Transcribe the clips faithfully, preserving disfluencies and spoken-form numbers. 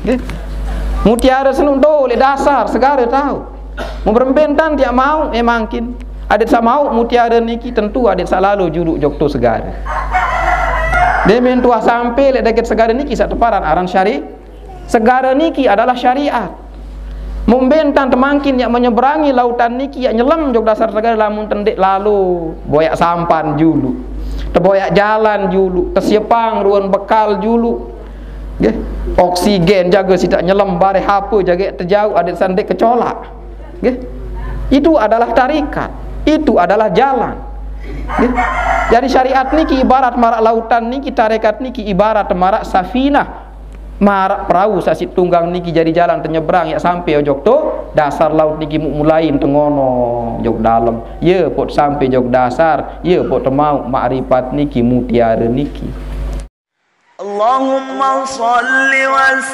Nggih. Mutiara senu do leq dasar segare tao. Mun berembe entan tiaq mauq, eh, mangkin. Adeq saq mauq mutiara niki tentu adeq saq lalo juluq jok to segare. Demen tuah sampe leq deket segare niki saq teparan aran syari-, segare niki adalah syariat. Mun mbe entan temangkin yaq menyeberangi lautan niki yaq nyelem jok dasar segare lamun tendeq lalo, boyaq sampan juluq. Teboyaq jalan juluq, tesiepang ruen bekal juluq. Nggih. Oksigen jage sitak nyelem, bareh ape jage tejauq adeq saq ndeq kecolaq. Nggih. Itu adalah tarikat. Itu adalah jalan. Nggih. Jadi syariat niki ibarat maraq lautan niki, tarekat niki ibarat maraq safinah. Maraq perau saq siq tunggang niki jari jalan tenyebrang yaq sampe ojok to dasar laut niki muq mulain tengono jok dalem. Ye poq sampe jok dasar, ye poq temauq makripat niki mutiare niki. اللهم صل وسلم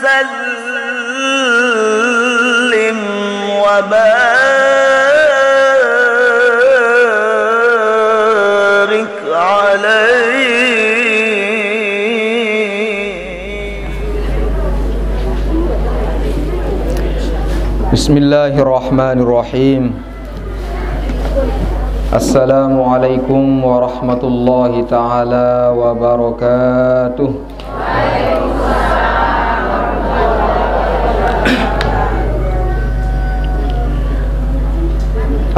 وبارك عليه. بسم الله الرحمن الرحيم. السلام عليكم ورحمة الله تعالى وبركاته.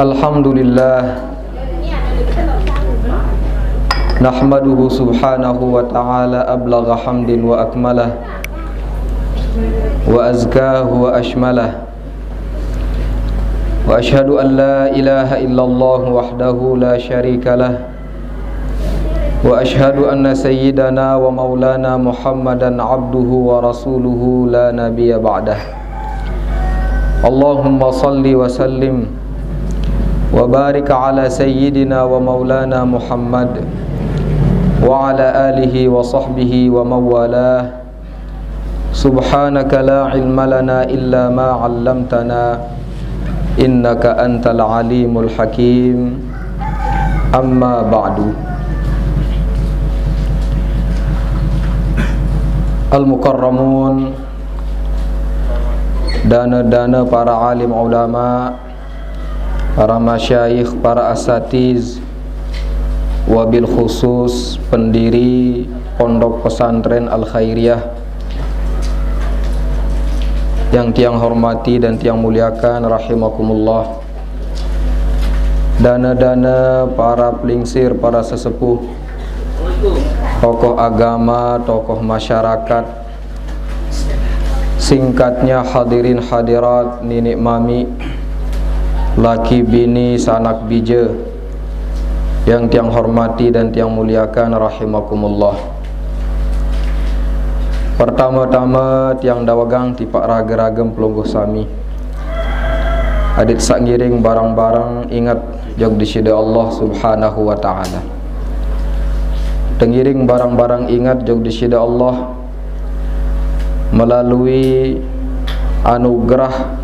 الحمد لله، نحمده سبحانه وتعالى أبلغ حمد وأكمله وأزكاه وأشمله، وأشهد أن لا إله إلا الله وحده لا شريك له، وأشهد أن سيدنا ومولانا محمدا عبده ورسوله لا نبي بعده. اللهم صل وسلم وبارك على سيدنا ومولانا محمد وعلى آله وصحبه ومن والاه. سبحانك لا علم لنا إلا ما علمتنا إنك أنت العليم الحكيم. أما بعد. المكرمون، dana-dana para alim ulama, para masyayikh, para asatiz, wabil khusus pendiri Pondok Pesantren Al Khairiyah yang tiang hormati dan tiang muliakan rahimakumullah. Dana-dana para pelingsir, para sesepuh, tokoh agama, tokoh masyarakat, singkatnya hadirin hadirat, niniq mamiq, laki bini, sanak bije yang tiang hormati dan tiang muliakan rahimakumullah. Pertama-tama tiang dawegang tipaq rage-ragem pelungguh sami. Adeq saq ngiring bareng-bareng inget jok Deside Allah Subhanahu wa Ta'ala. Tengiring bareng-bareng inget jok Deside Allah melalui anugerah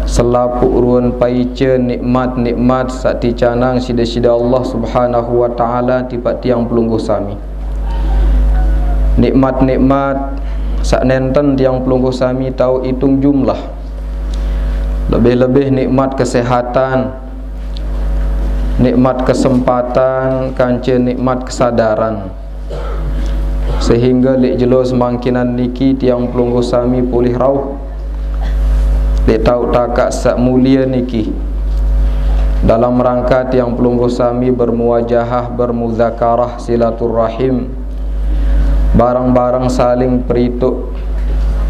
selapuq ruen paice nikmat-nikmat saq ticanang siq Deside Allah Subhanahu wa Ta'ala tipaq tiang pelungguh sami. Nikmat-nikmat saq nenten tiang pelungguh sami tao itung jumlah. Lebih-lebih nikmat kesehatan, nikmat kesempatan, kance nikmat kesadaran. Sehingge leq jelo semangkinan niki tiang pelungguh sami polih rauh leq taoq takaq saq mulie niki. Dalam rangka tiang pelungguh sami bermuajahah, bermuzakarah, silaturahim, bareng-bareng saling perituq,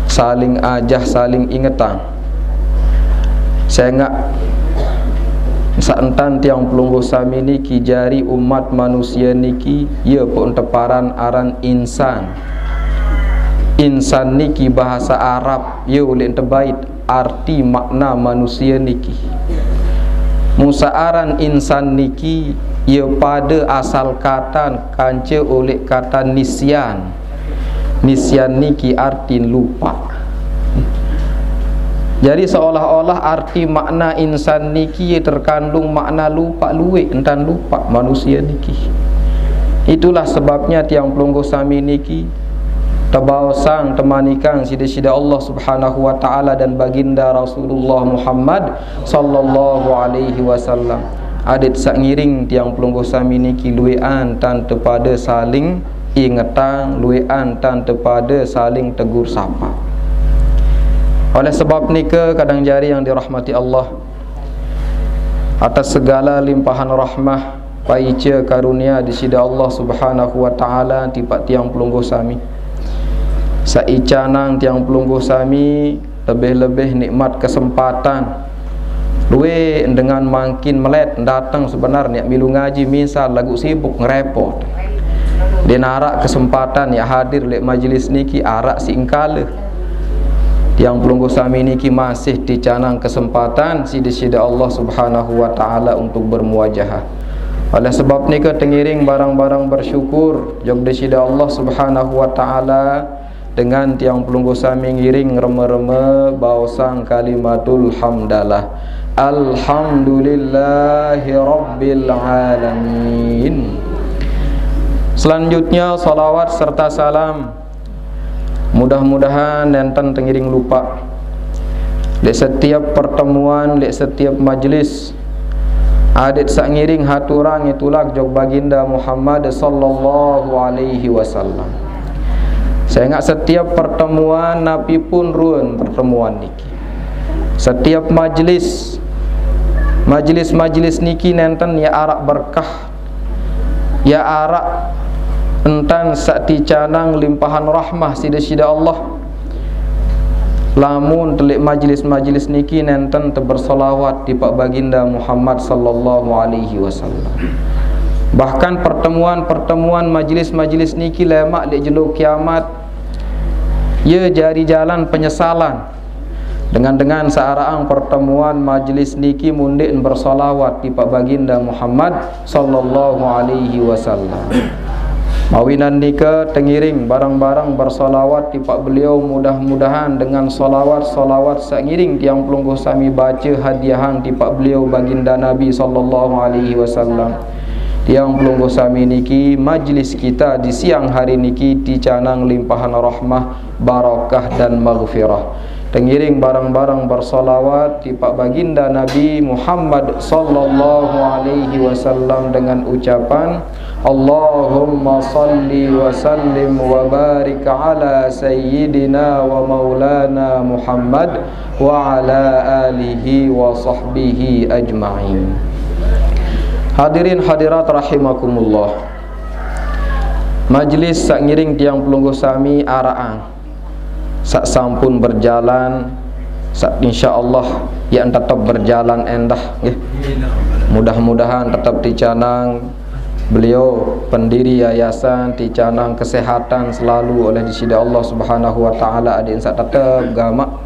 saling ajah, saling ingetang. Sengaq saq entan tiang pelungguh sami niki jari umat manusie niki, ie pun teparan aran insan. Insan niki bahasa Arab, ie uleq tebait arti makna manusie niki. Mun saq aran insan niki, ie pade asal katan kance uleq katan nisyan. Nisyan niki artin lupaq. Jadi seolah-olah arti makna insan niki terkandung makna lupaq lueq, entan lupaq manusie niki. Itulah sebabnya tiang pelungguh sami niki Tebaosang, temanikang sida-sida Allah Subhanahu wa Ta'ala dan Baginda Rasulullah Muhammad sallallahu alaihi wasallam. Adik saq ngiring tiang pelungguh sami niki lueqan tan tepada saling ingetang, lueqan tan tepada saling tegur sapa. Oleh sebab nika, kadang jari yang dirahmati Allah, atas segala limpahan rahmah, paica karunia di sida Allah Subhanahu wa Ta'ala tipaq tiang pelungguh sami. Saicanang tiang pelungguh sami lebih-lebih nikmat kesempatan. Lueq dengan mangkin melet dateng sebenar niat milu ngaji, misal laguq sibuk ngerepot. Ndeq naraq kesempatan niat hadir leq majelis niki araq siq engkale. Tiang pelungguh sami niki masih ticanang kesempatan side-side Allah Subhanahu wa Ta'ala untuk bermuajahah. Oleh sebab nika, tengiring barang-barang bersyukur jok deside Allah Subhanahu wa Ta'ala, dengan tiang pelungguh sami ngiring reme-reme baosang kalimatul hamdalah. Alhamdulillahi rabbil alamin. Selanjutnya, salawat serta salam mudah-mudahan nenten tengiring lupaq. Leq setiap pertemuan, leq setiap majelis, adeq saq ngiring haturang itulak jok Baginda Muhammad sallallahu alaihi wasallam. Sengaq setiap pertemuan, napi pun ruen pertemuan niki, setiap majelis, majelis-majelis niki nenten ie araq berkah, ie araq entan saq ticanang limpahan rahmah side-side Allah. Lamun teleq majelis-majelis niki nenten tebersolawat tipaq Baginda Muhammad sallallahu alaihi wasallam. Bahkan pertemuan-pertemuan majelis-majelis niki lemaq leq jelo kiamat, ie jari jalan penyesalan. Dengan-dengan saq araqang pertemuan majelis niki mundeqn bersolawat tipaq Baginda Muhammad sallallahu alaihi wasallam. Mawinan nika, tengiring bareng-bareng bersolawat tipaq beliau, mudah-mudahan dengan solawat-solawat saq ngiring tiang pelungguh sami bace hadiahang tipaq beliau Baginda Nabi sallallahu alaihi wasallam, tiang pelungguh sami niki, majelis kita di siang hari niki ticanang limpahan rahmah, barakah dan maghfirah. Tengiring bareng-bareng bersolawat tipaq Baginda Nabi Muhammad sallallahu alaihi wasallam dengan ucapan, Allahumma salli wa sallim wa barik ala sayyidina wa maulana Muhammad wa ala alihi wa sahbihi ajma'in. Hadirin hadirat rahimakumullah. Majelis saq ngiring tiang pelungguh sami araqang saq sampun berjalan, saq insyaallah ie tetep berjalan endah, nggih. Mudah-mudahan tetep ticanang beliau pendiri yayasan, ticanang kesehatan selalu oleh deside Allah Subhanahu wa Ta'ala, adeq saq tetep gamaq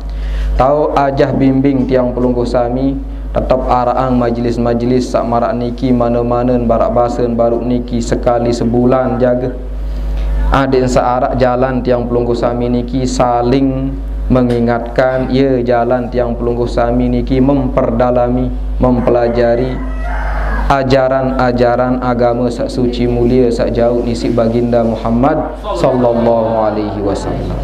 tao ajah bimbing tiang pelungguh sami, tetep araqang majelis-majelis saq maraq niki, mane-manen baraq basen baruq niki sekali sebulan jage. Adeq saq araq jalan tiang pelungguh sami niki saling mengingatkan, ie jalan tiang pelungguh sami niki memperdalami, mempelajari ajaran-ajaran agame saq suci mulie saq jauq nisiq Baginda Muhammad sallallahu alaihi wasallam.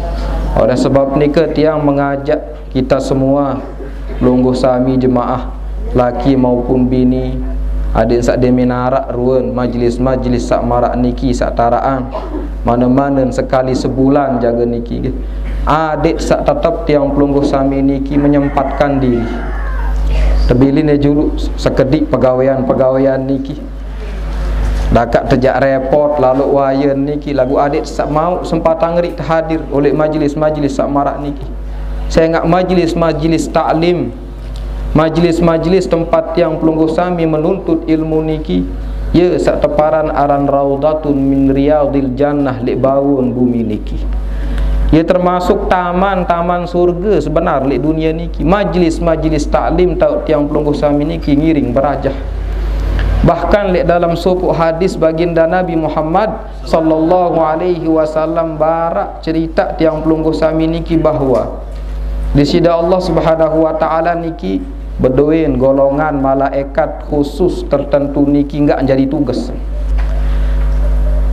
Oleh sebab nika, tiang mengajak kita semua, pelungguh sami jemaah, laki maupun bini, adeq saq demen araq ruen majelis-majelis saq maraq niki saq taraqang, mane-manen sekali sebulan jage niki, nggih. Adeq saq tetep tiang pelungguh sami niki menyempatkan diri. Tebilin juluq sekediq pegawean-pegawean niki. Dakaq tejaq repot laloq wayen niki, laguq adeq saq mauq sempatang ngeriq tehadir oleq majelis-majelis saq maraq niki. Sengaq majelis-majelis taklim, majelis-majelis tempat tiang pelungguh sami menuntut ilmu niki, ie saq teparan aran Raudhatun min Riyadhil Jannah leq bawon bumi niki. Ie termasuk taman-taman surge sebenar leq dunie niki. Majelis-majelis taklim taoq tiang pelungguh sami niki ngiring berajah. Bahkan leq dalem sopoq hadis Baginda Nabi Muhammad sallallahu alaihi wasallam baraq ceritaq tiang pelungguh sami niki bahwa deside Allah Subhanahu wa Ta'ala niki bedoen golongan malaekat khusus tertentu niki nggaq jari tuges.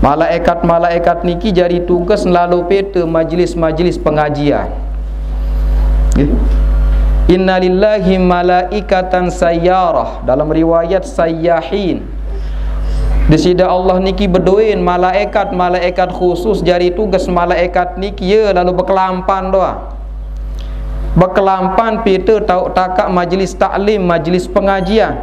Malaikat-malaikat niki jari tugas ngelalo peta majlis-majlis pengajian. Nggih. Innalillahi malaikatan sayyarah, dalam riwayat sayyahin. Disida Allah niki bedoin malaikat-malaikat khusus, jari tugas malaikat niki ya lalu bekelampan doang. Bekelampan peta tau takak majlis taklim, majlis pengajian.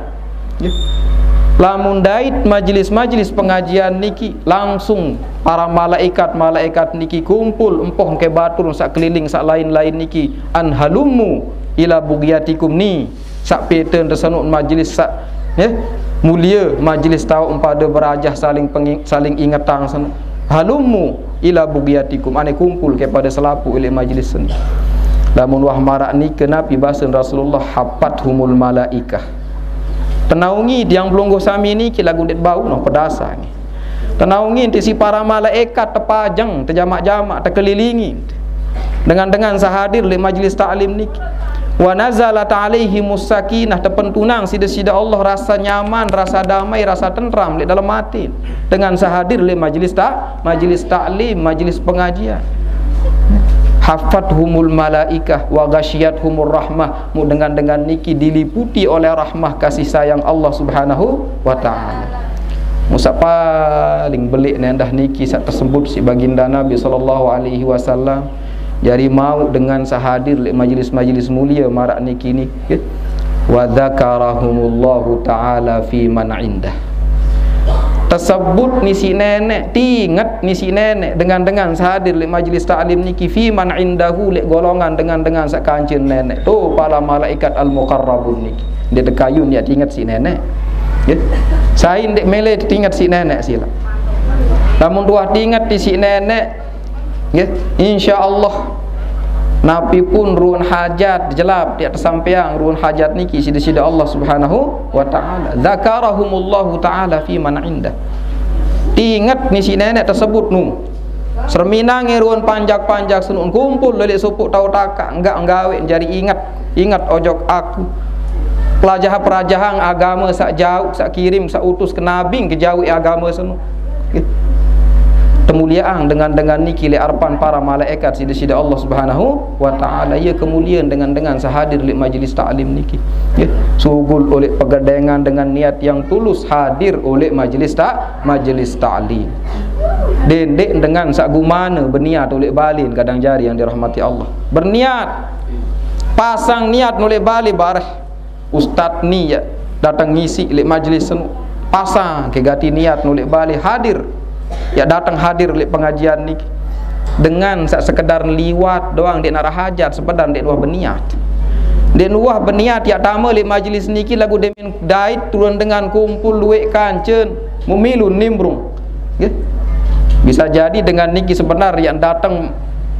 Lamun dait majlis-majlis pengajian niki, langsung para malaikat-malaikat niki kumpul empoh engke batur sak keliling sak lain-lain niki, an halummu ila bugyatikum ni. Sak peta tesenuk majlis sak, eh, mulia, majlis tau empada berajah saling pengi-, saling ingetang senuk. Halummu ila bugyatikum, ane kumpul kepada selapuq oleh majlis seni. Lamun wah marak nike napi basen Rasulullah, hafathumul malaikah. Tenaungi tiang pelungguh sami niki lagu det bau noh pedasa nggih. Tenaungi ti si para malaikat tepajeng, tejamak-jamak, tekelilingi dengan-dengan sahadir leq majlis taklim niki. Wa nazalat alaihimus sakinah, tepentunang side-side Allah rasa nyaman, rasa damai, rasa tentram leq dalem ati dengan sahadir leq majlis tak-, majlis taklim, majlis pengajian. Hafathumul malaikah wa ghasyiyathumur rahmah, mu dengan-dengan niki diliputi oleh rahmah kasih sayang Allah Subhanahu wa taala. Mu saq paling beleq ne endah niki saq tesebut siq Baginda Nabi sallallahu alaihi wasallam, jari mauq dengan saq hadir leq majelis-majelis mulie maraq niki ni, nggih. Wa dzakarahumullahu ta'ala fi man indah. Tesebut ni siq Neneq, tinget ni siq Neneq dengan-dengan saq hadir leq majelis taklim niki, fi man indahu, leq golongan dengan-dengan saq kancen Neneq. Tuh, pala malaikat al-muqarrabun niki. Ndeq tekayun yaq tinget siq Neneq. Nggih. Sai ndeq mele tinget siq Neneq silaq. Lamun tuah tinget siq Neneq, nggih, insyaallah, napi pun ruen hajat jelap yaq tesampeang ruen hajat niki side-side Allah Subhanahu wa taala. Dzakarahumullahu taala fi man indah. Tinget ni siq Neneq tesebut nu. Serminange ruen panjak-panjak senuk kumpul leq sopoq tau takaq, nggaq nggaweq jari inget, inget ojok aku. Pelajah-pelajahang agame saq jauq, saq kirim, saq utus ke nabi ke jauq agame senuk. Nggih. Temulieang dengan-dengan niki leq arepan para malaekat side-side Allah Subhanahu wa taala. Ie kemuliean dengan-dengan saq hadir leq majelis taklim niki. Nggih. Sugul oleq pegedengan dengan niat yang tulus hadir oleq majelis tak-, majelis taklim. Dendeq dengan saq gumane beniat oleq balen kadang jari yang dirahmati Allah. Berniat. Pasang niat noleq bale bareh. Ustaz ni yaq dateng ngisi leq majelis senu. Pasang ke gati niat noleq bale hadir. Yaq dateng hadir leq pengajian niki. Dengan saq sekedar liwat doang ndeq naraq hajat, sekedar ndeq nuah beniat. Ndeq nuah beniat yaq tame leq majelis niki laguq demen dait turun dengan kumpul lueq kancen, memilu nimbrung. Nggih. Bisa jadi dengan niki sebenar yaq dateng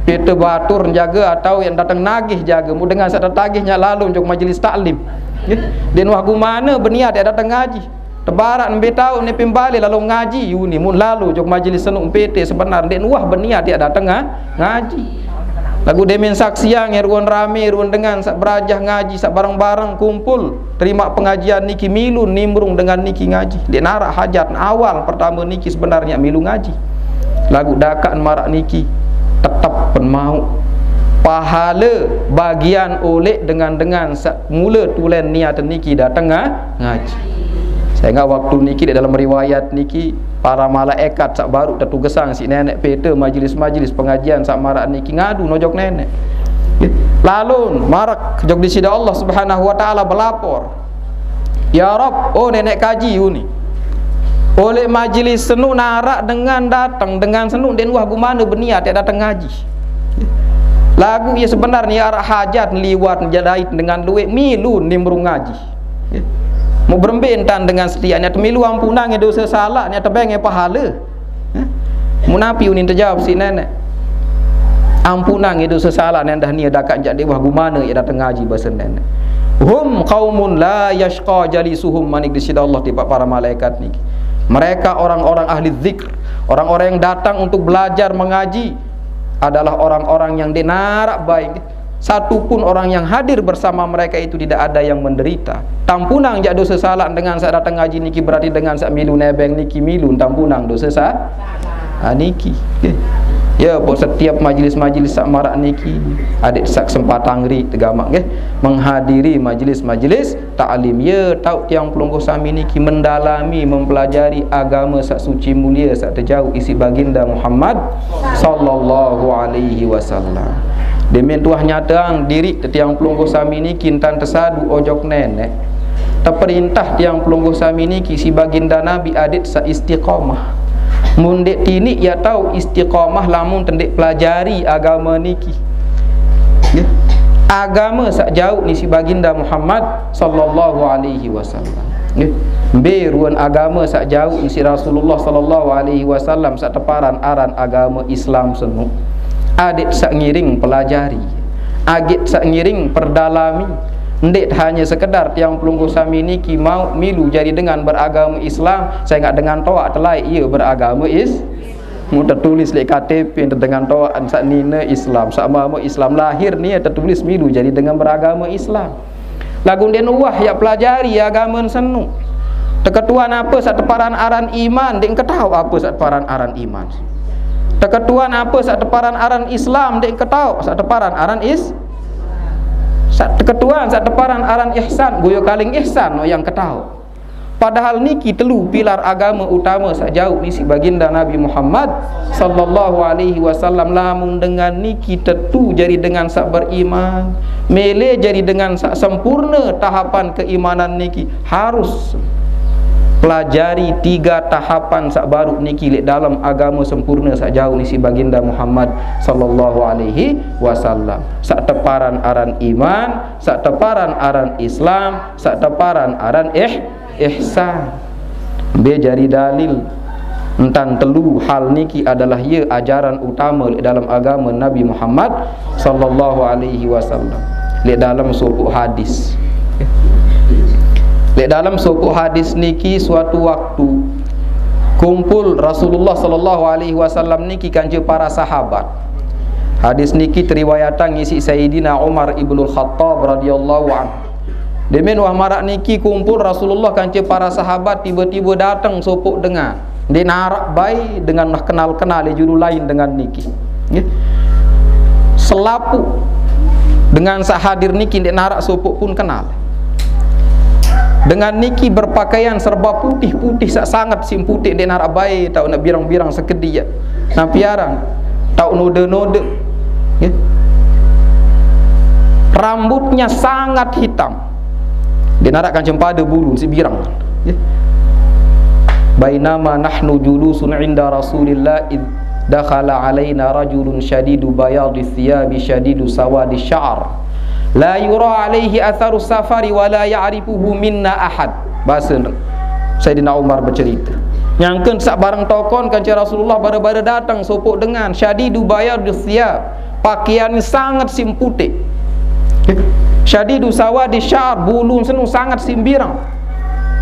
pete batur njage atau yaq dateng nagih jage, mu dengan saq tetagih nyaq lalo jok majelis taklim. Nggih. Ndeq nuah gumane beniat yaq dateng ngaji. Tebaraq nembe tau ne pembale lalo ngaji, uni mun lalo jok majelis senu pete sebenar ndeq nuah beniat yaq dateng nga-, ngaji. Laguq demen saksiang ye ruen rame, ruen dengan saq berajah ngaji, saq bareng-bareng kumpul terimaq pengajian niki milu nimbrung dengan niki ngaji. Ndeq naraq hajat, awal pertame niki sebenar nyaq milu ngaji. Laguq dakaqn maraq niki tetep pen mauq pahale bagian oleq dengan-dengan saq mule tulen niat niki dateng nga-, ngaji. Sehingga waktu niki leq dalem riwayat niki, para malaekat saq baruq tetugesang siq Neneq pete majelis-majelis pengajian saq maraq niki ngadu nojok Neneq. Lalun marek jok Deside Allah Subhanahu wa Ta'ala belapor, "Ya Rabb, oh Neneq Kaji uni, oleq majelis senu naraq dengan dateng, dengan senu ndeq nuah gumane beniat yaq dateng ngaji. Laguq ye sebenar ni araq hajat liwat jadait dengan lueq milu nimbrung ngaji." Mu berembe entan dengan setiaq nyaq temilu ampunange dose salaq, nyaq tebenge pahale? Mu napi unin tejawab siq Neneq? Ampunange dose salaq ne endah nie dakaq jaq ndeq wah gumane yaq dateng ngaji, base Neneq. "Hum qaumun la yasqa jalisuhum," manik Deside Allah tipaq para malaekat niki. Mereka orang-orang ahli zikr, orang-orang yang datang untuk belajar mengaji adalah orang-orang yang ndeq naraq bae. Satu pun orang yang hadir bersama mereka itu tidak ada yang menderita. Tampunang jak dosa salak dengan saq dateng ngaji niki, berarti dengan saq milu nebeng niki milu tampunang dosa sa-, ha, niki. Nggih. Ya, pok setiap majelis-majelis saq maraq niki, adeq saq kesempatan ri tegamaq nggih, menghadiri majelis-majelis taklim. Ye tauq tiang pelungguh sami niki mendalami, mempelajari agame saq suci mulie saq tejauq isiq Baginda Muhammad sallallahu alaihi wasallam. Demen tuah nyateang diriq te tiang pelungguh sami niki entan tesadu ojok neneq. Teperintah tiang pelungguh sami niki siq Baginda Nabi adeq saq istiqomah. Mun ndeq tiniq ya tauq istiqomah lamun te ndeq pelajari agame niki. Nggih. Agame saq jauq ni siq Baginda Muhammad sallallahu alaihi wasallam. Nggih. Mbe ruen agame saq jauq ni siq Rasulullah sallallahu alaihi wasallam saq teparan aran agame Islam senu. Adeq saq ngiring pelajari. Adeq saq ngiring perdalami. Ndeq hanya sekedar tiang pelungguh sami niki mauq milu jari dengan beragame Islam, sengaq dengan toaq te laeq ie beragame Is-, Mun tetulis leq K T P, ente dengan toaq saq nine Islam, saq mame Islam, lahir nie tetulis milu jari dengan beragame Islam. Laguq ndeqne uah yaq pelajari agame senu. Teketuan ape saq teparan aran iman, ndeq ketaoq ape saq teparan aran iman. Teketuan ape saq teparan aran Islam, ndeq ketaoq saq teparan aran Is-, saq teketuan saq teparan aran ihsan, goyo kaling ihsan no yang ketaoq. Padahal niki telu pilar agame utame saq jauq ni siq Baginda Nabi Muhammad sallallahu alaihi wasallam. Lamun dengan niki tetu jari dengan saq beriman, mele jari dengan saq sempurne tahapan keimanan niki, harus pelajari tiga tahapan saq baruq niki leq dalem agame sempurne saq jauq ni siq Baginda Muhammad sallallahu alaihi wasallam. Saq teparan aran iman, saq teparan aran Islam, saq teparan aran ih-, ihsan. Mbe jari dalil? Entan telu hal niki adalah ye ajaran utame leq dalem agame Nabi Muhammad sallallahu alaihi wasallam. Leq dalem sopoq hadis. Leq dalem sopoq hadis niki suatu waktu kumpul Rasulullah sallallahu alaihi wasallam niki kance para sahabat. Hadis niki teriwayatang isiq Sayyidina Umar ibnul Khattab radhiyallahu anhu. Demen wah maraq niki kumpul Rasulullah kance para sahabat, tibe-tibe dateng sopoq dengan. Ndeq naraq bae dengan wah kenal-kenal julu lain dengan niki. Nggih. Selapuq dengan saq hadir niki ndeq naraq sopoq pun kenal. Dengan niki berpakaian serba putih-putih saq sanget siq puteq, ndeq naraq bae tauq ne bireng-bireng sekediq. Napi aran? Tauq node-node. Nggih. Rambutnya sangat hitam. Ndeq naraq kance pade bulun siq bireng. Nggih. Bainama nahnu julusun inda Rasulillah id dakhala alaina rajulun syadidu bayadi thiyabi syadidu sawadi sya'ar. La yura alaihi atharu safari wa la ya'rifuhu minna ahad. Base Sayyidina Umar becerite. Nyangken saq bareng tokon kance Rasulullah bare-bare dateng sopoq dengan syadidu bayadi thiyab. Pakaian sanget siq puteq. Syadidu sawadi sya'ar, bulun senu sanget siq bireng.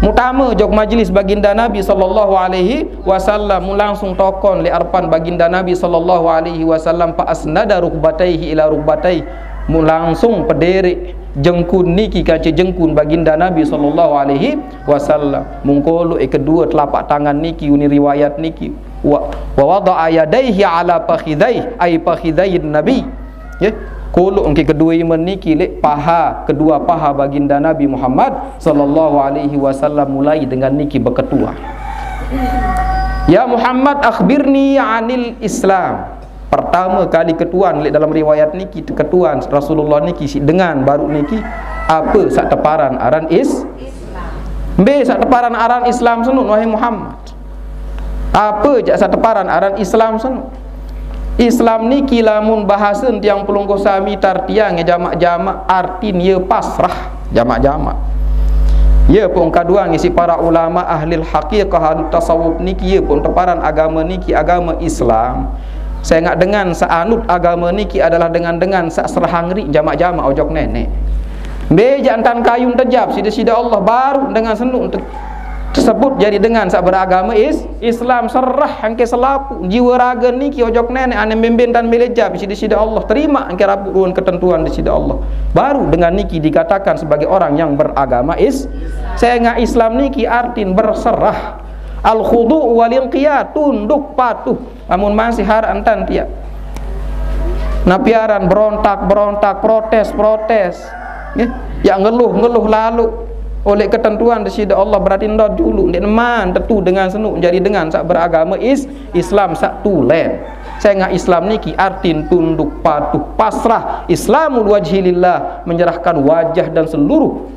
Mutame jok majelis Baginda Nabi sallallahu alaihi wasallam, mu langsung tokon leq arepan Baginda Nabi sallallahu alaihi wasallam, fa asnada rukbataihi ila rukbataihi. Mu langsung pedereq jengkun niki kance jengkun Baginda Nabi sallallahu alaihi wasallam. Mung koloq kedue telapak tangan niki, uni riwayat niki. Wa, wa wada'a yadaihi ala fakhidaihi, ai fakhidain Nabi. Nggih. Koloq engke kedue ime niki leq paha, kedua paha Baginda Nabi Muhammad sallallahu alaihi wasallam, mulai dengan niki beketuan. Ya Muhammad, akhbirni anil Islam. Pertame kali ketuan leq dalem riwayat niki, ketuan Rasulullah niki siq dengan baruq niki, ape saq teparan aran Is-, mbe saq teparan aran Islam senu, wahai Muhammad? Ape jaq saq teparan aran Islam senu? Islam niki lamun bahasen tiang pelungguh sami tartiang jamaq-jamaq, artin ye pasrah, jamaq-jamaq. Ye pun kaduang isiq para ulama ahlil haqiqah, ahli tasawuf niki, ye pun teparan agame niki agame Islam. Sengaq dengan saq anut agame niki adalah dengan-dengan saq serahang ri jamaq-jamaq ojok neneq. Mbe jaq entan kayun tejap side-side Allah baruq dengan senu te-, Tersebut jadi dengan saq beragame is Islam. Serah engke selapuq jiwa rage niki ojok neneq, ane mbe-mbe ntan mele jaq isiq deside Allah, terima engke rapuq ruen ketentuan deside Allah. Baru dengan niki dikatakan sebagai orang yang beragama is. Sengaq Islam niki artin berserah. Al khudu' wal inqiyad, tunduk patuh. Lamun masih araq entan tiaq. Napi aran berontak-berontak, protes-protes. Nggih. Ya ngeluh-ngeluh lalo. Oleh ketentuan deside Allah, berarti ndot julu ndeqman tetu dengan senu jari dengan saq beragame is Islam saq tulen. Sengaq Islam niki artin tunduk patuh, pasrah, islamul wajhi lillah, menyerahkan wajah dan seluruh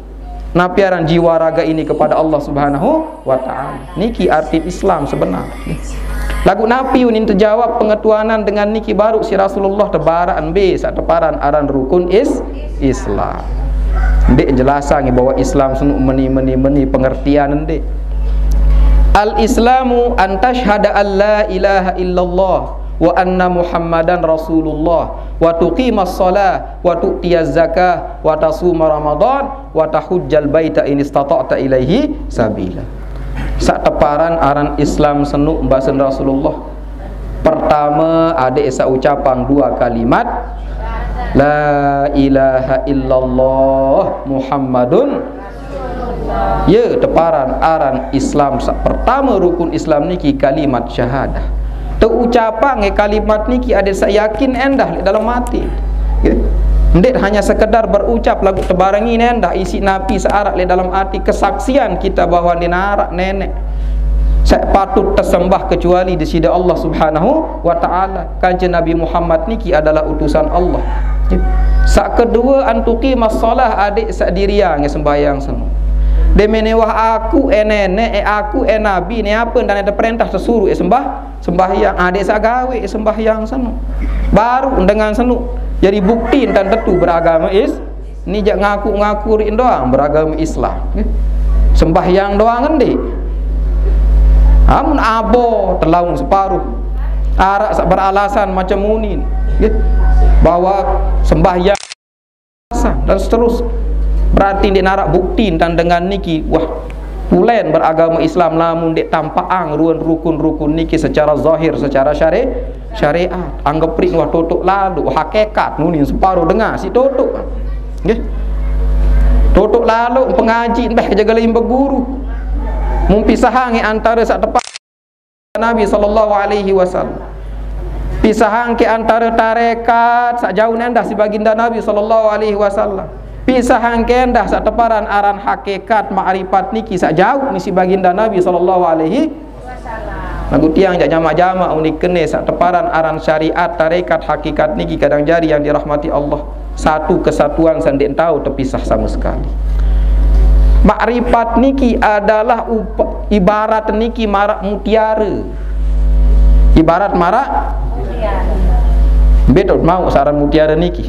napi aran jiwa raga ini kepada Allah Subhanahu wa taala. Niki arti Islam sebenar. Laguq napi unin tejawab pengetuanan dengan niki baruq siq Rasulullah? Tebaraq mbe saq teparan aran rukun is Islam. Ndeq jelasang bahwa Islam senu meni, meni, meni pengertian ndeq. Al Islamu an tashhada an la ilaha illallah wa anna Muhammadan Rasulullah wa tuqimas shalah wa tu'tiyaz zakah wa tasuma Ramadan wa tahujjal baita in istata'ta ilaihi sabila. Saq teparan aran Islam senu basen Rasulullah. Pertame, adeq saq ucapang dua kalimat, la ilaha illallah Muhammadun. Ye, teparan aran Islam saq pertame rukun Islam niki kalimat syahadah. Teucapang kalimat niki adeq saq yakin endah leq dalem ati. Nggih. Ndeq hanya sekedar berucap laguq tebarengi endah isiq napi saq araq leq dalem ati, kesaksian kita bahwa ndeq araq neneq saq patut tesembah kecuali deside Allah Subhanahu wa taala. Kance Nabi Muhammad niki adalah utusan Allah. Saq kedue, antuqimas shalah, adeq saq diriang sembahyang seno. Demen wah aku e neneq, e aku e nabi, ne ape ntan e teperentah tesuruh e sembah, sembahyang, adeq saq gawe e sembahyang seno. Baru dengan seno jari bukti ntan tetu beragame is Ni jaq ngaku-ngaku riq doang beragame Islam, nggih. Sembahyang doang ndeq. Amun abo telaung separuh. Araq saq beralasan macem unin, nggih. Bahwa sembahyang dan seterus. Berarti ndeq naraq bukti ntan dengan niki, wah, tulen beragame Islam lamun ndeq tampaqang ruen rukun-rukun niki secara zahir, secara syari-, syariat. Anggep riq wah totoq lalo, hakikat nunin separo dengah siq totoq. Nggih. Totoq lalo pengaji mbeh kejagale imbe guru. Mun pisahang antare saq teparan Nabi sallallahu alaihi wasallam. Pisahang ke antare tarekat saq jauh endah siq baginda Nabi sallallahu alaihi wasallam. Pisahang ke endah saq teparan aran hakikat makrifat niki saq jauh ni siq baginda Nabi sallallahu alaihi Laguq tiang jaq jamaq-jamaq unin kene saq teparan aran syariat, tarekat, hakikat niki kadang jari yang dirahmati Allah. Satu kesatuan saq ndeq tao tepisah sama sekali. Makrifat niki adalah up-, ibarat niki maraq mutiare. Ibarat maraq mbe taoq mauq saq aran mutiare niki?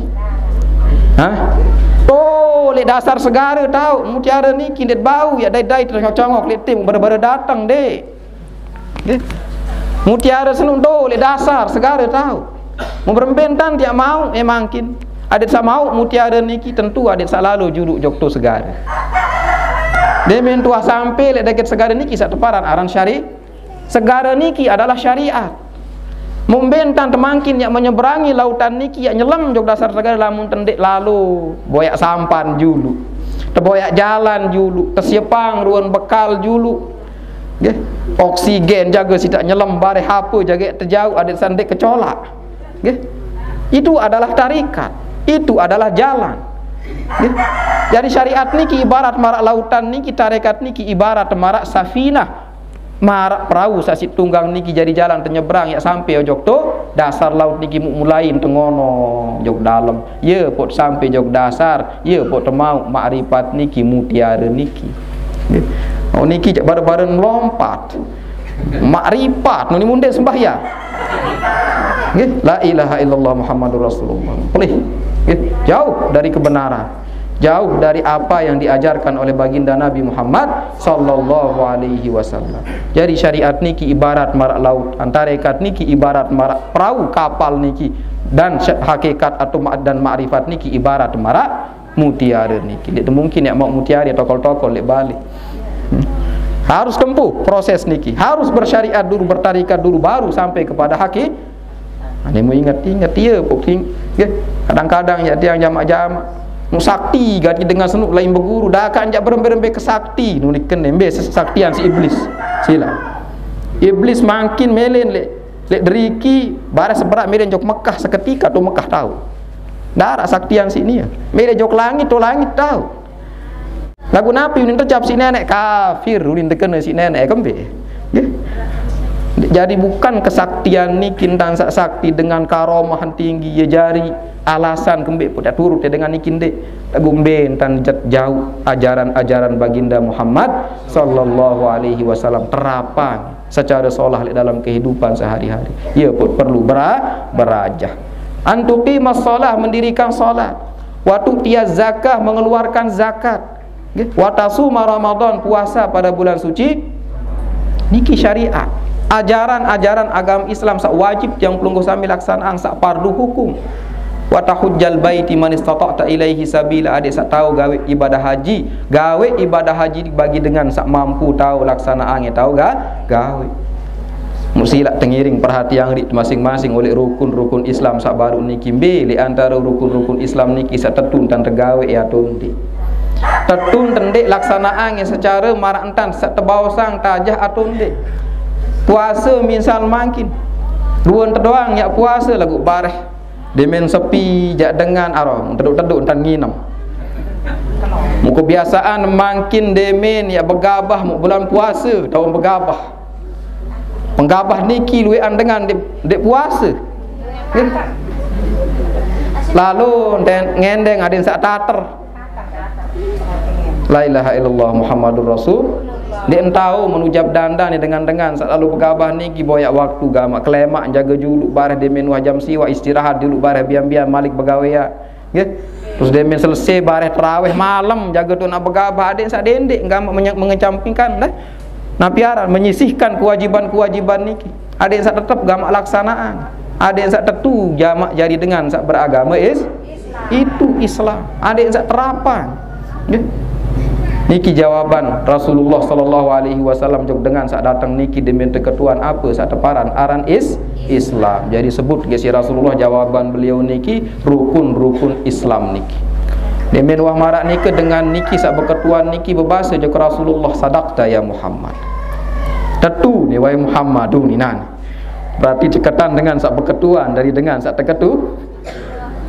Hah? Oh, leq dasar segare taoq mutiare niki ndeq bau, ya dait-dait congok-congok leq tim bare-bare dateng, ndeq. Nggih. Mutiare seno ndo leq dasar segare taoq. Mun berembe ntan tiaq mauq, eh, mangkin. Adeq saq mauq mutiare niki tentu adeq saq lalo juluq jok to segare. Demen tuah sampe leq deket segare niki saq teparan aran syari-, segare niki adalah syariat. Mun mbe ntan temangkin yaq menyeberangi lautan niki yaq nyelem jok dasar segare lamun tendeq lalo, boyaq sampan juluq. Teboyaq jalan juluq, tesiepang ruen bekal juluq. Nggih. Oksigen jage siq taq nyelem, bareh ape jage tejauq adeq saq ndeq kecolaq. Nggih. Itu adalah tarikat. Itu adalah jalan. Nggih. Jari syariat niki ibarat maraq lautan niki, tarekat niki ibarat maraq safinah. Maraq perau saq siq tunggang niki jari jalan tenyeberang yaq sampe ojok to dasar laut niki muq mulain tengono jok dalem. Ye poq sampe jok dasar, ye poq temauq makrifat niki mutiare niki. Nggih. Oh, niki jaq bare-bare melompat. Makrifat, nuni munde sembahyang. Nggih, la ilaha illallah Muhammadur Rasulullah. Pelih. Nggih, jauh dari kebenaran. Jauh dari apa yang diajarkan oleh baginda Nabi Muhammad sallallahu alaihi wasallam. Jadi syariat niki ibarat maraq laut, tarekat niki ibarat maraq perau kapal niki, dan sy-, hakikat atau ma-, dan makrifat niki ibarat maraq mutiare niki. Ndeq mungkin yaq mauq mutiare tokol-tokol leq bale. Hmm. Harus tempuh proses niki, harus bersyariat dulu, bertarikat dulu, baru sampai kepada hakiki. Ini mau ingat-ingat, iya, pokok, nggih. Kadang-kadang ya tiang jamak-jamak mau sakti gati dengan senuk lain berguru, dah kan jak berembe-rembe ke sakti, nulikan nembe saktian si iblis. Sila. Iblis makin melen lek, lek deriki, bareh seberat melen jok Mekah seketika tu Mekah tahu. Darat saktian sini ya. Melen jok langit tu langit tahu. Lagu napi ulin terjap si nenek kafir, ulin terkena si nenek kembe. Ya. Jadi bukan kesaktian ni kintan sak sakti dengan karomah tinggi ya jari alasan kembe pun tak turut ya dengan ni kinde. Lagu mbe tan jat jauh ajaran-ajaran baginda Muhammad sallallahu alaihi wasallam terapang secara solah dalam kehidupan sehari-hari. Ia pun perlu bera, berajah. Antuqimas solah, mendirikan solat. Wa tu'tiyaz zakah, mengeluarkan zakat. Nggih. Wa tasuma Ramadan, puasa pada bulan suci. Niki syariat. Ajaran-ajaran agama Islam sak wajib tiang pelungguh sami laksanaan, sak fardu hukum. Wa tahujjal baiti man istata'ta ilaihi sabila. Adik sak tahu gawe ibadah haji, gawe ibadah haji bagi dengan sak mampu tahu laksanaan, tahu ga, gawe. Musilak tengiring perhatian ri masing-masing oleh rukun-rukun Islam sak baru niki mbe, le antara rukun-rukun Islam niki sak tetun tan tegawe ya tonde. Tetun tendek laksanaan secara marak entan sak tebaosang tajah atonde. Puasa misal mangkin. Duan tedoang ya puasa lagu bareh. Demen sepi jak dengan aro teduk-teduk entan nginem. Muka biasaan mangkin demen ya begabah mu bulan puasa, tahu begabah. Penggabah niki luean dengan dek, dek puasa. Nggih. Lalu enten ngendeng aden sak tater. La ilaha illallah Muhammadur Rasul. Dek entau menujab dandan ni dengan-dengan sak lalu begabah niki boyak waktu gamak kelemak jaga juluk bareh demen wah jam siwa istirahat juluk bareh biam-biam malik begawe ya. Nggih. Terus demen selesai bareh terawih malam jaga tu nak begabah adik sak dendek gamak menye- mengecampingkan dah. Napi aran menyisihkan kewajiban-kewajiban niki. Adik sak tetep gamak laksanaan. Adik sak tetu jamak jari dengan sak beragama is itu Islam. Adik sak terapan. Nggih. Niki jawaban Rasulullah sallallahu alaihi wasallam jok dengan sak datang niki demen teketuan apa sak teparan aran is Islam. Jadi sebut ke si Rasulullah jawaban beliau niki rukun-rukun Islam niki. Demen wah marak niki dengan niki sak beketuan niki bebasa jok Rasulullah sadaqta ya Muhammad. Tetu ni wahai Muhammad tu ni nan. Berarti cekatan dengan sak beketuan dari dengan sak teketu.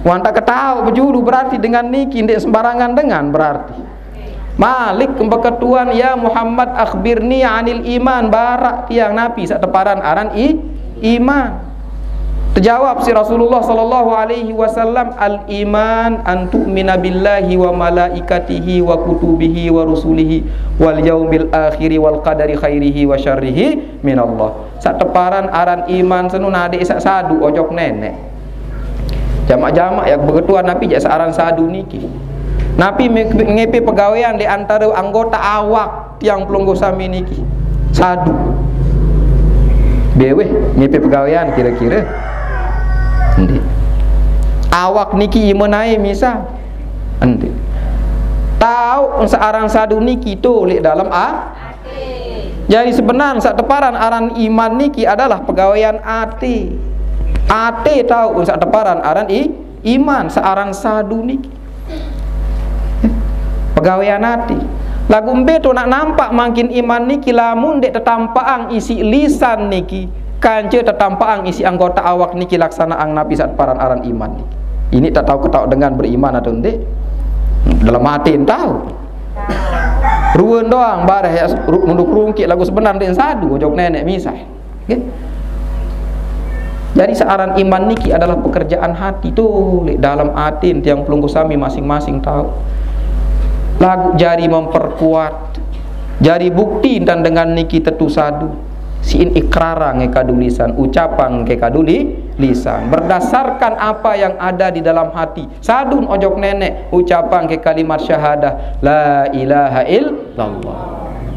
Wan tak ketahu bejulu berarti dengan niki ndik sembarangan dengan berarti. Malik kembeketuan ya Muhammad akhbirni anil iman barak tiang napi sak teparan aran i iman. Terjawab si Rasulullah sallallahu alaihi wasallam al iman an tu'mina billahi wa malaikatihi wa kutubihi wa rusulihi wal yaumil akhiri wal qadari khairihi wa syarrihi minallah. Sak teparan aran iman senu nadek sak sadu ojok nenek. Jamak-jamak ya beketuan napi jak searan sadu niki. Napi me- ngepe pegawean di antara anggota awak tiang pelungguh sami niki. Sadu. Beweh ngepe pegawean kira-kira. Endi. Awak niki imenai misal. Endi. Tahu searan sadu niki tu lek dalam a Jadi sebenar sak teparan aran iman niki adalah pegawean ati. Ati tahu sak teparan aran i, iman searan sadu niki. Pegawean ati. Lagu mbe tu nak nampak mangkin iman niki lamun dek tetampaang isi lisan niki, kance tetampaang isi anggota awak niki laksanaan napi sak teparan aran iman niki. Ini tak tahu ketahu dengan beriman atau ndik. Dalam hati tahu. Ruan doang bareh ya ru- nunduk rungkik lagu sebenar dek sadu ojok nenek misah. Nggih. Jadi searan iman niki adalah pekerjaan hati tu lek dalam atin tiang pelungguh sami masing-masing tahu. Lagu jari memperkuat, jari bukti dan dengan niki tetu sadu. Siin ikrara nge kadu lisan, ucapang nge kadu li- lisan. Berdasarkan apa yang ada di dalam hati. Sadun ojok nenek ucapang ke kalimat syahadah la ilaha illallah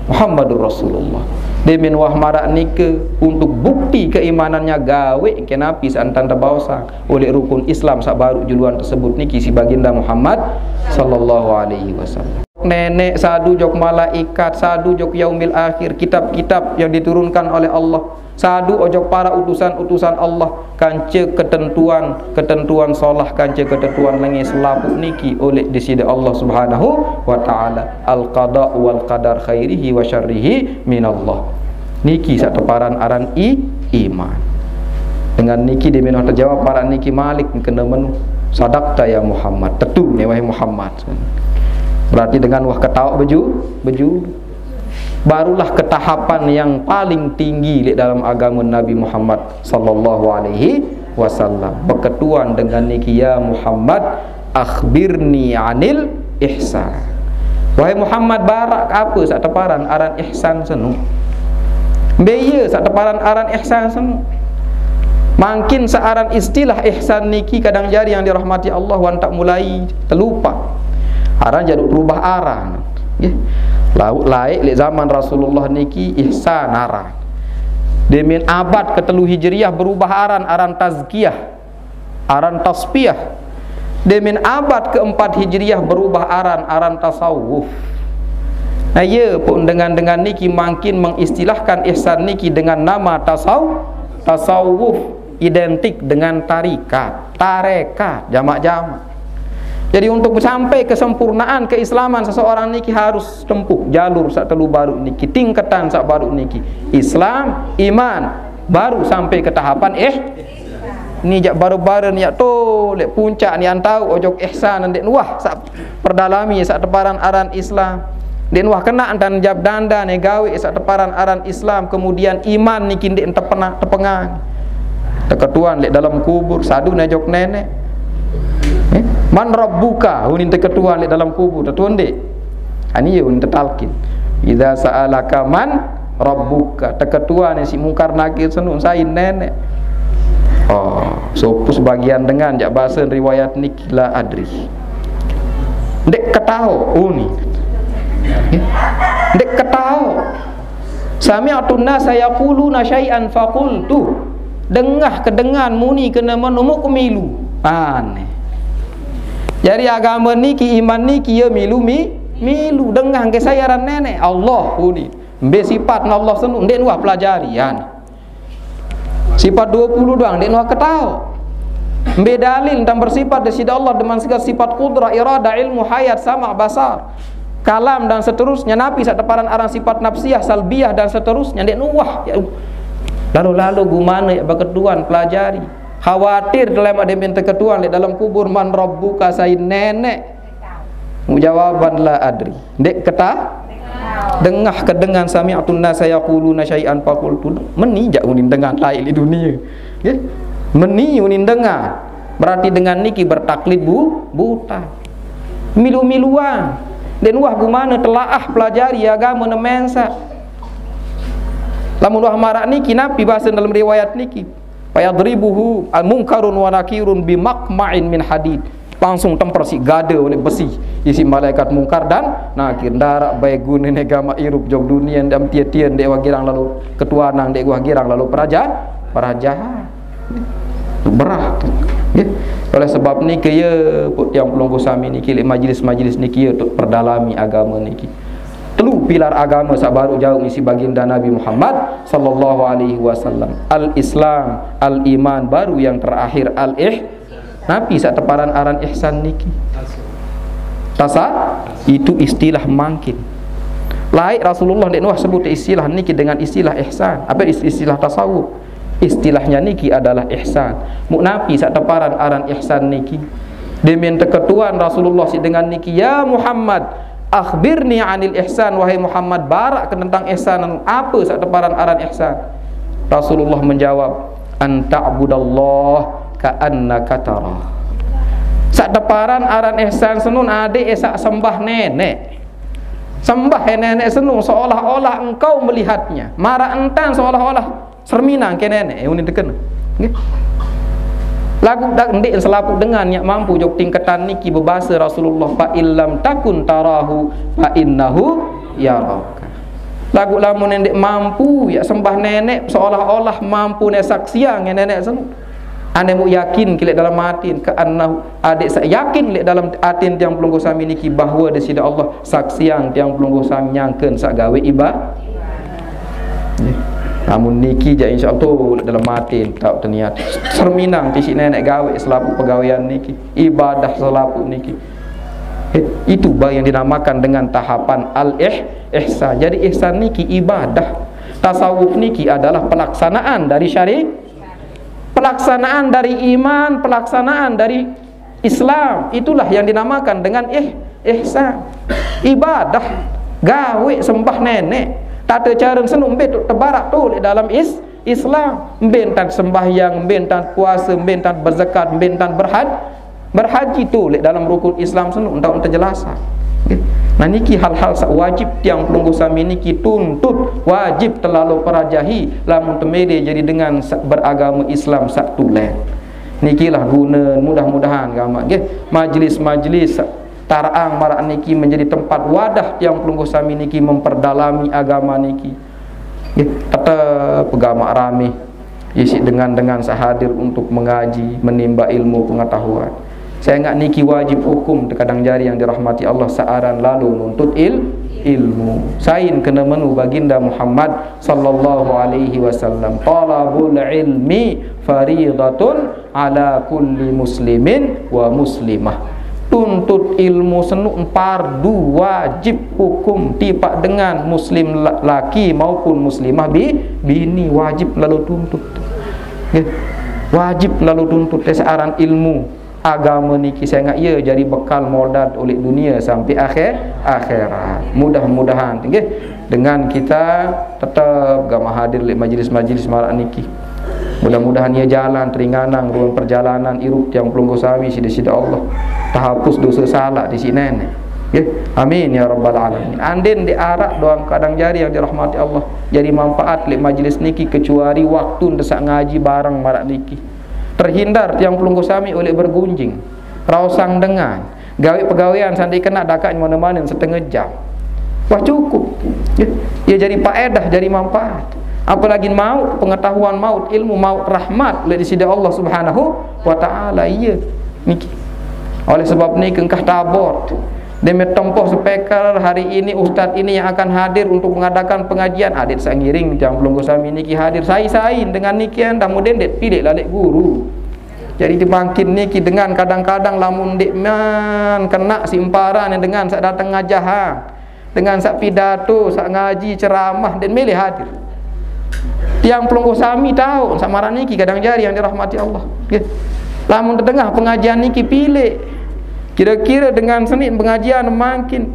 Muhammadur Rasulullah. Demen wah marak nike untuk bukti keimanannya gawe ke napi seantan tebaosa oleh rukun Islam sak baru juluan tersebut niki si baginda Muhammad sallallahu alaihi wasallam. nenek, sadu jok malaikat, sadu jok yaumil akhir, kitab-kitab yang diturunkan oleh Allah, sadu ojok para utusan-utusan Allah, kance ketentuan, ketentuan solah, kance ketentuan lenge selapuq niki oleh di side Allah Subhanahu wa Ta'ala. Al qada wal qadar khairihi wa syarrihi minallah. Niki saq teparan aran i, iman. Dengan niki demen wah tejawab paran niki malik kene menu. Sadaqta ya Muhammad. Tetu ne wahai Muhammad. Berarti dengan wah ketaoq beju, beju. Barulah ketahapan yang paling tinggi leq dalam agama Nabi Muhammad sallallahu alaihi wasallam. Beketuan dengan niki, ya Muhammad, akhbirni anil ihsan. Wahai Muhammad, baraq ape saq teparan aran ihsan senu? Mbe ie saq teparan aran ihsan senu? Mangkin saq aran istilah ihsan niki kadang jari yang dirahmati Allah wan tak mulai telupa. Aran jari berubah aran. Nggih. Lauk laeq leq zaman Rasulullah niki ihsan aran. Demen abad ketelu Hijriah berubah aran, aran tazkiyah, aran tasfiyah. Demen abad keempat Hijriah berubah aran, aran tasawuf. Nah, ye pun dengan-dengan niki mangkin mengistilahkan ihsan niki dengan nama tasaw-, tasawuf, identik dengan tarikat, tarekat, jamak-jamak. Jadi, untuk sampai kesempurnaan keislaman seseorang niki harus tempuh jalur saq telu baruq niki, tingketan saq baruq niki. Islam, iman, baru sampai ke tahapan eh, ni jaq baru-baru ni jaq to leq puncak ni antau ojok ihsan ndeq nuah saq perdalami saq teparan aran Islam. Ndeq nuah kena entan jab dandan ne gawe saq teparan aran Islam, kemudian iman niki ndeq tepena-, tepengang. Teketuan leq dalem kubur, sadu ne jok nenek. Eh? Man rabbuka? Unin teketuan leq dalem kubur, tetu ndeq? Ani ye unin tetalkin. Idza sa'alaka man rabbuka? Teketuan ne siq Mungkar Nakir senu, sai nenek. Oh, sopo sebagian dengan jaq base riwayat niki, la adri. Ndeq ketaoq, uni. Ndeq ketaoq. Sami'tun nasa yaquluna syai'an faqultu. Dengah ke dengan muni kene menu, muq milu. Aneh. Jari agame niki, iman niki, ye milu mi-, milu. Dengah ke sai aran nenek, Allah, uni. Mbe sipatne Allah senu, ndeq nuah pelajarian. Sifat due puluh doang, ndeq nuah ketaoq. Mbe dalil tang bersifat Deside Allah dengan segala sifat qudrah, iradah, ilmu, hayat, sama, basar, kalam, dan seterusnya, napi saq teparan aran sifat nafsiyah, salbiyah, dan seterusnya, ndeq nuah. Ya, lalo-lalo gumane ya beketuan pelajari. Khawatir telemaq demen teketuan leq dalem kubur, man rabbuka, sai nenek. Jawaban, la adri. Ndeq keta-, dengah ke dengan, sami'tun nasa yaquluna syai'an faqultu. Meni jaq unin dengan laeq leq dunie. Nggih. Meni unin dengan. Berarti dengan niki bertaklid bu-, buta. Milu-miluan. Ndeq nuah gumane telaah pelajari agame ne mensaq. Lamun wah maraq niki, napi base dalem riwayat niki? Fayadribuhu al-Munkarun wa Nakirun bimaqma'in min hadid. Langsung temper siq gade oleh besi isiq malaikat Mungkar dan Nakir. Ndaraq bae gunene gamaq irup jok dunie, ndam tie-tie ndeq wah girang lalo ketuanang, ndeq wah girang lalo peraja-, perajahan. Berah. Nggih. Oleh sebab niki, ye, put tiang pelungguh sami niki, leq majelis-majelis niki, ye, untuk perdalami agame niki. Telu pilar agame saq baruq jauq isiq baginda Nabi Muhammad sallallahu alaihi wasallam. Al-Islam, al-iman, baru yang terakhir al-ih-, napi saq teparan aran ihsan niki? Tasa-, itu istilah mangkin. Laeq Rasulullah ndeq nuah sebut istilah niki dengan istilah ihsan. Apa is-, istilah tasawuf? Istilahnya niki adalah ihsan. Muq napi saq teparan aran ihsan niki? Demen teketuan Rasulullah siq dengan niki, "Ya Muhammad, akhbirni anil ihsan." Wahai Muhammad, baraq ke tentang ihsan, ape saq teparan aran ihsan? Rasulullah menjawab, "An ta'budallah ka'annaka tarah." Saq teparan aran ihsan senun adeq saq sembah nenek. Sembah nenek senun seolah-olah engkau melihatnya. Maraq entan seolah-olah serminang ke nenek, eh, unin teken. Nggih. Laguq dak ndeq selapuq dengan yaq mampu jok tingketan niki bebase Rasulullah, "Fa illam takun tarahu, fa innahu yaraka." Laguq lamun ndeq mampu yaq sembah nenek seolah-olah mampu ne saksiang nenek sen-, Ane muk yakin ki lek dalam atin, ka annahu, adik sak yakin lek dalam atin tiang pelungguh sami niki bahwa di sida Allah saksiang tiang pelungguh sami nyangken sak gawe iba. Namun niki jak insya Allah tu lek dalam atin tak terniat. Serminang tisi nenek gawe selapuq pegawean niki, ibadah selapuq niki. Eh, itu baru yang dinamakan dengan tahapan al-ih-, ihsan. Jadi ihsan niki ibadah. Tasawuf niki adalah pelaksanaan dari syari-, pelaksanaan dari iman, pelaksanaan dari Islam. Itulah yang dinamakan dengan ih-, ihsan. Ibadah, gawe sembah nenek. Tata cara senu mbe tu tebarak tu lek dalam is-, Islam. Mbe entan sembahyang, mbe entan puasa, mbe entan berzakat, mbe entan berhaj-, berhaji tu lek dalam rukun Islam senu entan terjelas. Nah niki hal-hal sak wajib tiang pelungguh sami niki tuntut, wajib telalu perajahi lamun temede jadi dengan sak beragama Islam sak tulen. Nikilah guna, mudah-mudahan gamaq nggih majlis-majlis tarang maraq niki menjadi tempat wadah tiang pelungguh sami niki memperdalami agama niki. Nggih, tetep gamaq rame isiq dengan-dengan saq hadir untuk mengaji, menimba ilmu pengetahuan. Sengaq niki wajib hukum, terkadang jari yang dirahmati Allah, saq aran lalo nuntut il-, ilmu. Sain kene menu Baginda Muhammad sallallahu alaihi wasallam, "Talabul ilmi faridatun ala kulli muslimin wa muslimah." Tuntut ilmu senu pardu wajib hukum tipaq dengan muslim la-, laki maupun muslimah bi-, bini, wajib lalu tuntut. Nggih. Wajib lalu tuntut. Te searan ilmu agama niki sengaq ye jari bekal modal oleh dunia sampai akhir, akhirat. Mudah-mudahan nggih dengan kita tetep gamaq hadir leq majelis-majelis maraq niki. Mudah-mudahan ye jalan teringanang ruang perjalanan irup tiang pelungguh sami side-side Allah. Tahapus dosa salaq tisiq nenek. Nggih. Amin ya rabbal alamin. Andin ndeq araq doang kadang jari yang dirahmati Allah. Jari manfaat leq majelis niki kecuali waktu ndesaq ngaji bareng maraq niki. Terhindar tiang pelungguh sami oleh bergunjing, raosang dengan, gawe pegawean saq ndeq kenaq dakaq nyemane-mane setenge jam. Wah, cukup. Ye, ye jari paedah, jari manfaat. Apalagi maut, pengetahuan maut, ilmu maut, rahmat leq side Allah Subhanahu wa taala. Iye. Niki. Oleh sebab niki engkah tabot. Deme tempoh speaker hari ini, ustaz ini yang akan hadir untuk mengadakan pengajian, adeq saq ngiring tiang pelungguh sami niki hadir sai-sai dengan niki endah mudin ndeq pileq laleq guru. Jadi tebangkit niki dengan kadang-kadang lamun ndeq man kenaq siq emparan dengan saq dateng ngajahang, dengan saq pidato, saq ngaji, ceramah, ndeq mele hadir. Tiang pelungguh sami tao, saq maraq niki kadang jari yang dirahmati Allah. Nggih. Lamun tetengah pengajian niki pileq. Kire-kire dengan senit pengajian mangkin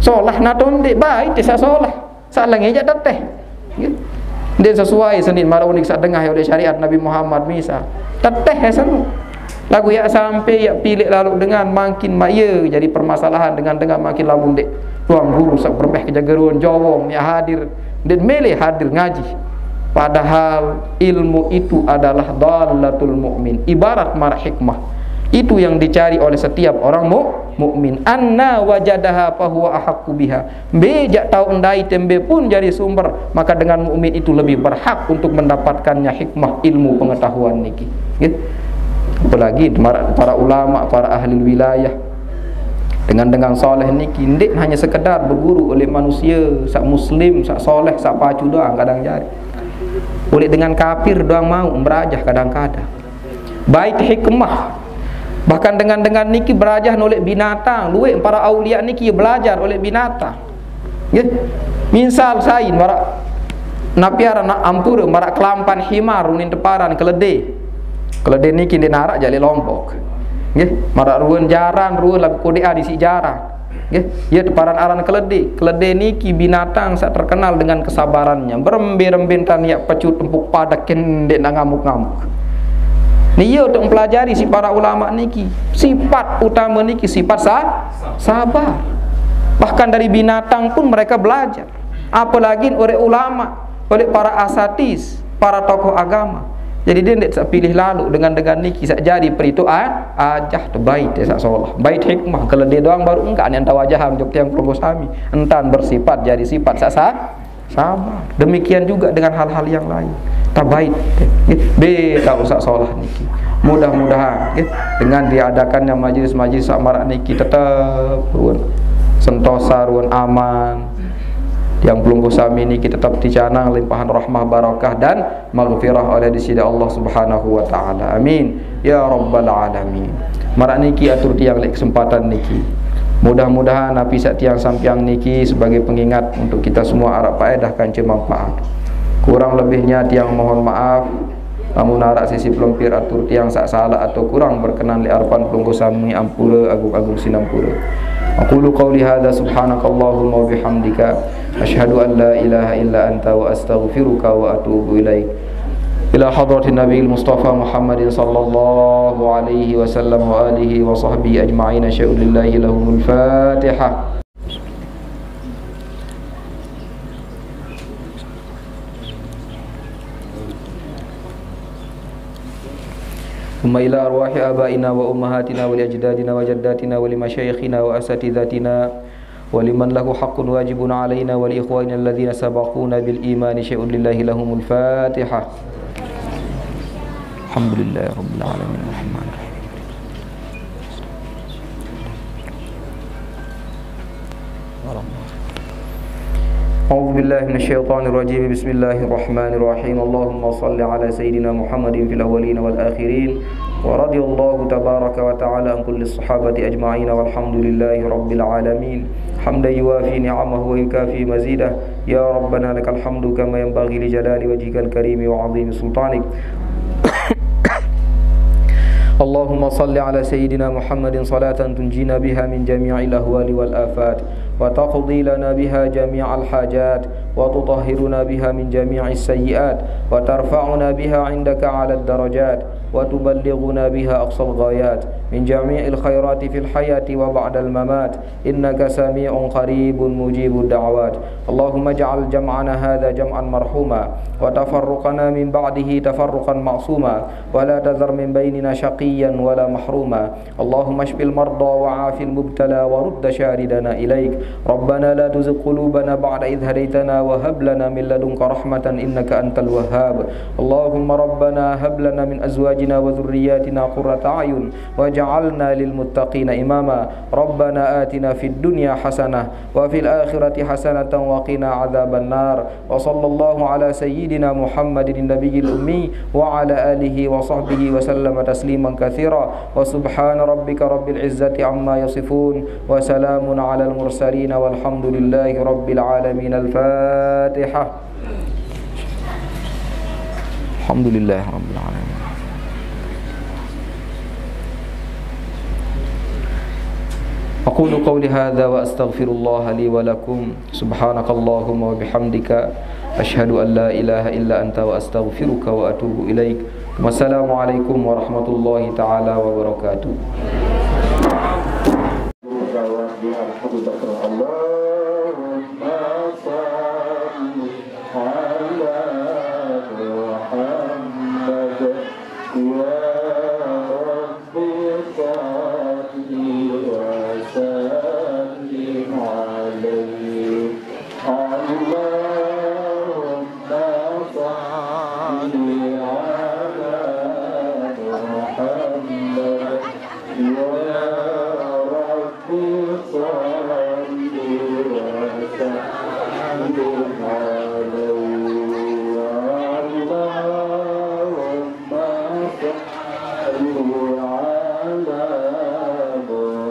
solah naton ndeq, bait saq solah. Saq lenge jaq teteh. Nggih. Ndeq sesuai senit maraq unik saq dengah oleh syariat Nabi Muhammad misal. Teteh senu. Laguq yaq sampe yaq pileq laloq dengan mangkin maq ye jari permasalahan dengan-dengan mangkin lamun ndeq tuang guru saq bermeh kejageruan jowong yaq hadir, ndeq mele hadir ngaji. Padahal ilmu itu adalah dhallatul mukmin, ibarat maraq hikmah. Itu yang dicari oleh setiap orang mu-, mukmin. Anna wajadaha fahuwa ahaqqu biha. Mbe jaq tao ndai tembe pun jari sumber, maka dengan mukmin itu lebih berhak untuk mendapatkannya hikmah ilmu pengetahuan niki. Nggih. Apalagi para, para ulama, para ahli wilayah. Dengan-dengan soleh niki ndeq hanya sekedar berguru oleh manusia saq muslim, saq soleh, saq pacu doang kadang jari. Oleh dengan kafir doang mau merajah kadang-kadang. Bait hikmah. Bahkan dengan-dengan niki berajah nolek binatang, lueq para aulia niki belajar oleh binatang. Nggih. Misal sai maraq napi aran ampure maraq kelampan himar unin teparan kelede. Kelede niki ndeq naraq jaq leq Lombok. Nggih, maraq ruen jaran, ruen laguq kodeqan isiq jaran. Nggih, ye teparan aran kelede. Kelede niki binatang saq terkenal dengan kesabarannya. Berembe-rembe ntan yaq pecut empuk padeq ndeq naq ngamuk-ngamuk. Ni ye untuk mempelajari siq para ulama niki. Sifat utama niki sifat sa-, sabar. Bahkan dari binatang pun mereka belajar. Apalagi oleh ulama, oleh para asatis, para tokoh agama. Jadi, die ndeq saq pilih laloq dengan-dengan niki saq jari perito a-, ajah tu bait saq solah. Bait hikmah, kelede doang baruq engkaq ni entan wajahang jok tiang pelungguh sami. Entan bersifat jari sifat saq sa-, Sama. Demikian juga dengan hal-hal yang lain. Tabaik. Nggih, be tak usah salah niki. Mudah-mudahan, nggih, dengan diadakannya majelis-majelis sak marak niki tetap ruwet sentosa, ruwet aman. Yang pelungguh sami niki tetap dicanang limpahan rahmah, barakah dan maghfirah oleh di sini Allah Subhanahu wa taala. Amin ya rabbal alamin. Marak niki atur tiang lek kesempatan niki. Mudah-mudahan napi sak tiang sampiang niki sebagai pengingat untuk kita semua arak paedah kanca manfaat. Kurang lebihnya tiang mohon maaf. Lamun arak sisi pelempir atur tiang sak salah atau kurang berkenan lek arepan pelungguh sami ampura agung-agung sinampura. Aqulu qawli hadza subhanakallahumma wa bihamdika asyhadu an la ilaha illa anta wa astaghfiruka wa atubu ilaik. Ila hadratin Nabi Mustafa Muhammadin sallallahu alaihi wasallam wa alihi wa sahbihi ajma'in. Asyhadu lillahi lahumul Fatihah. ثم إلى أرواح آبائنا وأمهاتنا ولأجدادنا وجداتنا ولمشايخنا وأساتذتنا ولمن له حق واجب علينا ولإخواننا الذين سبقونا بالإيمان شيء لله لهم الفاتحة. الحمد لله رب العالمين الرحمن الرحيم. أعوذ بالله من الشيطان الرجيم. بسم الله الرحمن الرحيم. اللهم صل على سيدنا محمد في الأولين والآخرين. ورضي الله تبارك وتعالى عن كل الصحابة أجمعين. والحمد لله رب العالمين. حمدا يوافي نعمه ويكافي مزيده. يا ربنا لك الحمد كما ينبغي لجلال وجهك الكريم وعظيم سلطانك. اللهم صل على سيدنا محمد صلاة تنجينا بها من جميع الأهوال والآفات، وتقضي لنا بها جميع الحاجات، وتطهرنا بها من جميع السيئات، وترفعنا بها عندك على الدرجات، وتبلغنا بها أقصى الغايات من جميع الخيرات في الحياة وبعد الممات، إنك سميع قريب مجيب الدعوات. اللهم اجعل جمعنا هذا جمعا مرحوما، وتفرقنا من بعده تفرقا معصوما، ولا تذر من بيننا شقيا ولا محروما. اللهم اشف المرضى وعاف المبتلى ورد شاردنا إليك. ربنا لا تزغ قلوبنا بعد إذ هديتنا وهب لنا من لدنك رحمة إنك أنت الوهاب. اللهم ربنا هب لنا من أزواجنا وذرياتنا قرة أعين واجعلنا للمتقين إماما. ربنا آتنا في الدنيا حسنة وفي الآخرة حسنة وقنا عذاب النار. وصلى الله على سيدنا محمد النبي الأمي وعلى آله وصحبه وسلم تسليما كثيرا. وسبحان ربك رب العزة عما يصفون. وسلام على المرسلين والحمد لله رب العالمين. الفاتحة. الحمد لله رب العالمين. أقول قولي هذا وأستغفر الله لي ولكم. سبحانك اللهم وبحمدك، أشهد أن لا إله إلا أنت، وأستغفرك وأتوب إليك. والسلام عليكم ورحمة الله تعالى وبركاته. اللهم صل على محمد. يا رب صل وسلم عليه. اللهم صل على محمد. يا رب صل وسلم عليه. اللهم صل على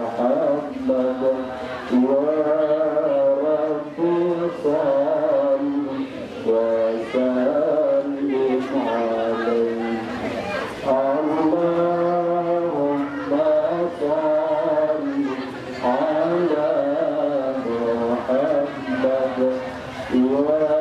محمد. يا رب صل وسلم عليه. اللهم صل على محمد. يا